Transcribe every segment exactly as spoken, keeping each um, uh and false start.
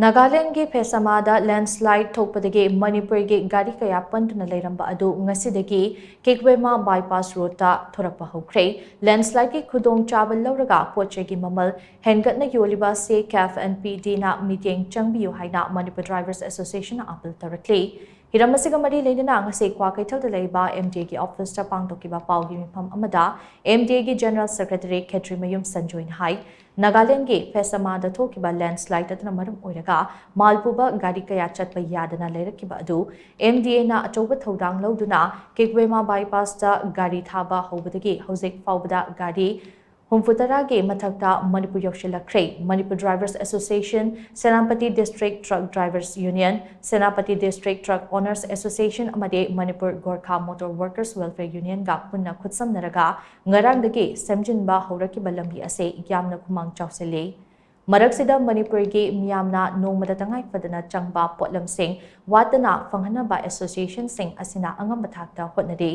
ꯅꯥꯒꯥꯂꯦꯟꯒꯤ ꯐꯦꯁꯥꯃꯥꯗ landslide ꯊꯣꯛꯄꯗꯒꯤ ꯃꯅꯤꯄꯨꯔꯒꯤ ꯒꯥꯔꯤ ꯀꯌꯥ ꯄꯟꯗꯨꯅ ꯂꯩꯔꯝꯕ ꯑꯗꯨ ꯉꯁꯤꯗꯒꯤ ꯀꯤꯛꯋꯦꯃꯥ ꯕꯥꯏꯄꯥꯁ ꯔꯣꯗꯇ ꯊꯣꯔꯛꯄ ꯍꯧꯈ꯭ꯔꯦ꯫ ꯂꯦꯟꯁꯂꯥꯏꯠꯀꯤ ꯈꯨꯗꯣꯡꯆꯥꯕ ꯂꯧꯔꯒ ꯄꯣꯠ ꯆꯩꯒꯤ ꯃꯃꯜ ꯍꯦꯟꯒꯠꯅ ꯌꯣꯜꯂꯤꯕ ꯑꯁꯤ ꯀꯦꯐ ꯑꯦꯟ ꯄꯤ ꯗꯤꯅ ꯃꯤꯠꯌꯦꯡ ꯆꯪꯕꯤꯌꯨ ꯍꯥꯏꯅ ꯃꯅꯤꯄꯨꯔ ꯗ꯭ꯔꯥꯏꯚꯔꯁ ꯑꯦꯁꯣꯁꯤꯌꯦꯁꯟꯅ ꯑꯥꯄꯤꯜ ꯇꯧꯔꯛꯂꯤ꯫ ꯍꯤꯔꯝ ꯑꯁꯤꯒ ꯃꯔꯤ ꯂꯩꯅꯅ ꯉꯁꯤ ꯀ꯭ꯋꯥꯀꯩꯊꯦꯜꯗ ꯂꯩꯕ ꯑꯦꯝ ꯗꯤ ꯑꯦꯒꯤ ꯑꯣꯐꯤꯁꯇ ꯄꯥꯡꯊꯣꯛꯈꯤꯕ ꯄꯥꯎꯒꯤ ꯃꯤꯐꯝ ꯑꯃꯗ ꯑꯦꯝ ꯗꯤ ꯑꯦꯒꯤ ꯖꯦꯅꯔꯦꯜ ꯁꯦꯀ꯭ꯔꯦꯇꯔꯤ ꯈꯦꯇ꯭ꯔꯤꯃꯌꯨꯝ ꯁꯟꯖꯣꯏꯅ ꯍꯥꯏ, ꯅꯥꯒꯥꯂꯦꯟꯒꯤ ꯐꯦꯁꯥꯃꯥꯗ ꯊꯣꯛꯈꯤꯕ ꯂꯦꯟꯁꯂꯥꯏꯠ ꯑꯗꯨꯅ ꯃꯔꯝ ꯑꯣꯏꯔꯒ ꯃꯥꯜ ꯄꯨꯕ ꯒꯥꯔꯤ ꯀꯌꯥ ꯆꯠꯄ ꯌꯥꯗꯅ ꯂꯩꯔꯛꯈꯤꯕ ꯑꯗꯨ ꯑꯦꯝ ꯗꯤ ꯑꯦꯅ ꯑꯆꯧꯕ ꯊꯧꯗꯥꯡ ꯂꯧꯗꯨꯅ ꯀꯤꯛꯋꯦꯃꯥ ꯕꯥꯏꯄꯥꯁꯇ ꯒꯥꯔꯤ ꯊꯥꯕ ꯍꯧꯕꯗꯒꯤ ꯍꯧꯖꯤꯛ ꯐꯥꯎꯕꯗ ꯒꯥꯔꯤ ꯍꯨꯝꯐꯨꯇꯔꯥꯒꯤ ꯃꯊꯛꯇ ꯃꯅꯤꯄꯨꯔ ꯌꯧꯁꯤꯜꯂꯛꯈ꯭ꯔꯦ꯫ Manipur drivers association, Senapati district truck drivers union, Senapati district truck owners association ꯑꯃꯗꯤ Manipur Gorkha motor workers welfare ꯌꯨꯅꯤꯌꯟꯒ ꯄꯨꯟꯅ ꯈꯨꯠꯁꯝꯅꯔꯒ ꯉꯔꯥꯡꯗꯒꯤ ꯁꯦꯝꯖꯤꯟꯕ ꯍꯧꯔꯛꯈꯤꯕ ꯂꯝꯕꯤ ꯑꯁꯤ ꯌꯥꯝꯅ ꯈꯨꯃꯥꯡ ꯆꯥꯎꯁꯤꯜꯂꯤ꯫ ꯃꯔꯛꯁꯤꯗ ꯃꯅꯤꯄꯨꯔꯒꯤ ꯃꯤꯌꯥꯝꯅ ꯅꯣꯡꯃꯗ ꯇꯉꯥꯏ ꯐꯗꯅ ꯆꯪꯕ ꯄꯣꯠꯂꯝꯁꯤꯡ ꯋꯥꯠꯇꯅ ꯐꯪꯍꯟꯅꯕ ꯑꯦꯁꯣꯁꯤꯌꯦꯁꯟꯁꯤꯡ ꯑꯁꯤꯅ ꯑꯉꯝꯕ ꯊꯥꯛꯇ ꯍꯣꯠꯅꯔꯤ꯫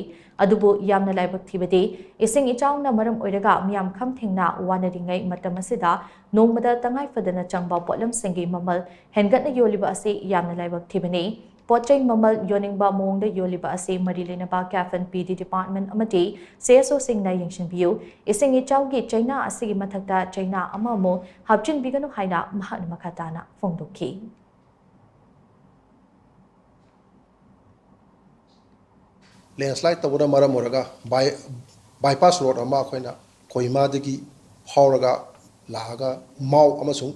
ꯑꯗꯨꯕꯨ ꯌꯥꯝꯅ ꯂꯥꯏꯕꯛ ꯊꯤꯕꯗꯤ, ꯏꯁꯤꯡ ꯏꯆꯥꯎꯅ ꯃꯔꯝ ꯑꯣꯏꯔꯒ ꯃꯤꯌꯥꯝ ꯈꯝ ꯊꯦꯡꯅ ꯋꯥꯅꯔꯤꯉꯩ ꯃꯇꯝ ꯑꯁꯤꯗ ꯅꯣꯡꯃꯗ ꯇꯉꯥꯏ ꯐꯗꯅ ꯆꯪꯕ ꯄꯣꯠꯂꯝꯁꯤꯡꯒꯤ ꯃꯃꯜ ꯍꯦꯟꯒꯠꯅ ꯌꯣꯜꯂꯤꯕ ꯑꯁꯤ ꯌꯥꯝꯅ ꯂꯥꯏꯕꯛ ꯊꯤꯕꯅꯤ꯫ ꯄꯣꯠ ꯆꯩ ꯃꯃꯜ ꯌꯣꯟꯅꯤꯡꯕ ꯃꯑꯣꯡꯗ ꯌꯣꯜꯂꯤꯕ ꯑꯁꯤ ꯃꯔꯤ ꯂꯩꯅꯕ ꯀꯦꯐ ꯑꯦꯟ ꯄꯤ ꯗꯤ ꯗꯤꯄꯥꯔꯠꯃꯦꯟ ꯑꯃꯗꯤ ꯁꯤ ꯑꯦꯁ ꯑꯣꯁꯤꯡꯅ ꯌꯦꯡꯁꯤꯟꯕꯤꯌꯨ꯫ ꯏꯁꯤꯡ ꯏꯆꯥꯎꯒꯤ ꯆꯩꯅꯥ ꯑꯁꯤꯒꯤ ꯃꯊꯛꯇ ꯆꯩꯅꯥ ꯑꯃꯃꯨꯛ ꯍꯥꯞꯆꯤꯟꯕꯤꯒꯅꯨ ꯍꯥꯏꯅ ꯃꯍꯥꯛꯅ ꯃꯈꯥ ꯇꯥꯅ ꯐꯣꯡꯗꯣꯛꯈꯤ꯫ ꯂꯦꯟꯁꯂꯥꯏꯠ ꯇꯧꯕꯅ ꯃꯔꯝ ꯑꯣꯏꯔꯒ ꯕꯥꯏ ꯕꯥꯏꯄꯥꯁ ꯔꯣꯗ ꯑꯃ ꯑꯩꯈꯣꯏꯅ ꯀꯣꯍꯤꯃꯥꯗꯒꯤ ꯐꯥꯎꯔꯒ ꯂꯥꯛꯑꯒ ꯃꯥꯎ ꯑꯃꯁꯨꯡ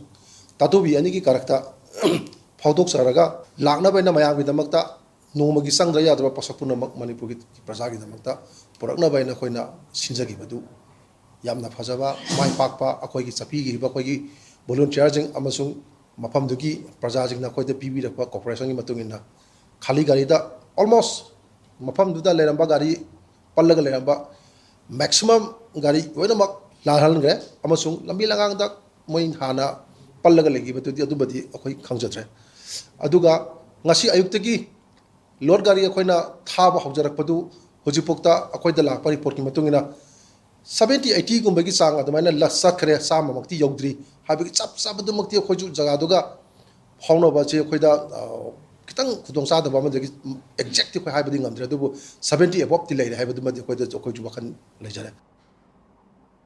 ꯇꯥꯇꯨꯕꯤ ꯑꯅꯤꯒꯤ ꯀꯔꯛꯇ ꯐꯥꯎꯗꯣꯛꯆꯔꯒ ꯂꯥꯛꯅꯕ ꯍꯥꯏꯅ ꯃꯌꯥꯝꯒꯤꯗꯃꯛꯇ ꯅꯣꯡꯃꯒꯤ ꯆꯪꯗ꯭ꯔ ꯌꯥꯗ꯭ꯔꯕ ꯄꯣꯠꯁꯛ ꯄꯨꯝꯅꯃꯛ ꯃꯅꯤꯄꯨꯔꯒꯤ ꯄ꯭ꯔꯖꯥꯒꯤꯗꯃꯛꯇ ꯄꯨꯔꯛꯅꯕ ꯍꯥꯏꯅ ꯑꯩꯈꯣꯏꯅ ꯁꯤꯟꯖꯈꯤꯕꯗꯨ ꯌꯥꯝꯅ ꯐꯖꯕ, ꯃꯥꯏ ꯄꯥꯛꯄ ꯑꯩꯈꯣꯏꯒꯤ ꯆꯠꯄꯤꯈꯤꯕ ꯑꯩꯈꯣꯏꯒꯤ ꯚꯣꯂꯨꯟꯇꯤꯌꯥꯔꯁꯤꯡ ꯑꯃꯁꯨꯡ ꯃꯐꯝꯗꯨꯒꯤ ꯄ꯭ꯔꯖꯥꯁꯤꯡꯅ ꯑꯩꯈꯣꯏꯗ ꯄꯤꯕꯤꯔꯛꯄ ꯀꯣꯑꯣꯄꯔꯦꯁꯟꯒꯤ ꯃꯇꯨꯡ ꯏꯟꯅ ꯈꯥꯂꯤ ꯒꯥꯔꯤꯗ almost ꯃꯐꯝꯗꯨꯗ ꯂꯩꯔꯝꯕ ꯒꯥꯔꯤ ꯄꯜꯂꯒ ꯂꯩꯔꯝꯕ maximum ꯒꯥꯔꯤ ꯂꯣꯏꯅꯃꯛ ꯂꯥꯜꯍꯟꯈ꯭ꯔꯦ ꯑꯃꯁꯨꯡ ꯂꯝꯕꯤ ꯂꯝꯈꯥꯡꯗ ꯃꯣꯏ ꯍꯥꯟꯅ ꯄꯜꯂꯒ ꯂꯩꯈꯤꯕꯗꯨꯗꯤ ꯑꯗꯨꯃꯗꯤ ꯑꯩꯈꯣꯏ ꯈꯪꯖꯗ꯭ꯔꯦ꯫ ꯑꯗꯨꯒ ꯉꯁꯤ ꯑꯌꯨꯛꯇꯒꯤ ꯂꯣꯗ ꯒꯥꯔꯤ ꯑꯩꯈꯣꯏꯅ ꯊꯥꯕ ꯍꯧꯖꯔꯛꯄꯗꯨ ꯍꯧꯖꯤꯛꯐꯥꯎꯗ ꯑꯩꯈꯣꯏꯗ ꯂꯥꯛꯄ ꯔꯤꯄꯣꯔꯠꯀꯤ ꯃꯇꯨꯡ ꯏꯟꯅ seventy eighty ꯒꯨꯝꯕꯒꯤ ꯆꯥꯡ ꯑꯗꯨꯃꯥꯏꯅ ꯂ-, ꯆꯠꯈ꯭ꯔꯦ, ꯆꯥꯝꯃꯃꯛꯇꯤ ꯌꯧꯗ꯭ꯔꯤ ꯍꯥꯏꯕꯒꯤ ꯆꯞ ꯆꯥꯕꯗꯨꯃꯛꯇꯤ ꯑꯩꯈꯣꯏꯁꯨ ꯖꯒꯥꯗꯨꯒ ꯐꯥꯎꯅꯕꯁꯦ ꯑꯩꯈꯣꯏꯗ, ꯑ, ꯈꯤꯇꯪ ꯈꯨꯗꯣꯡꯆꯥꯗꯕ ꯑꯃꯗꯒꯤ exact ꯇꯤ ꯑꯩꯈꯣꯏ ꯍꯥꯏꯕꯗꯤ ꯉꯝꯗ꯭ꯔꯦ, ꯑꯗꯨꯕꯨ seventy above ꯇꯤ ꯂꯩꯔꯦ ꯍꯥꯏꯕꯗꯨꯃꯗꯤ ꯑꯩꯈꯣꯏꯗ, ꯑꯩꯈꯣꯏꯁꯨ ꯋꯥꯈꯜ ꯂꯩꯖꯔꯦ꯫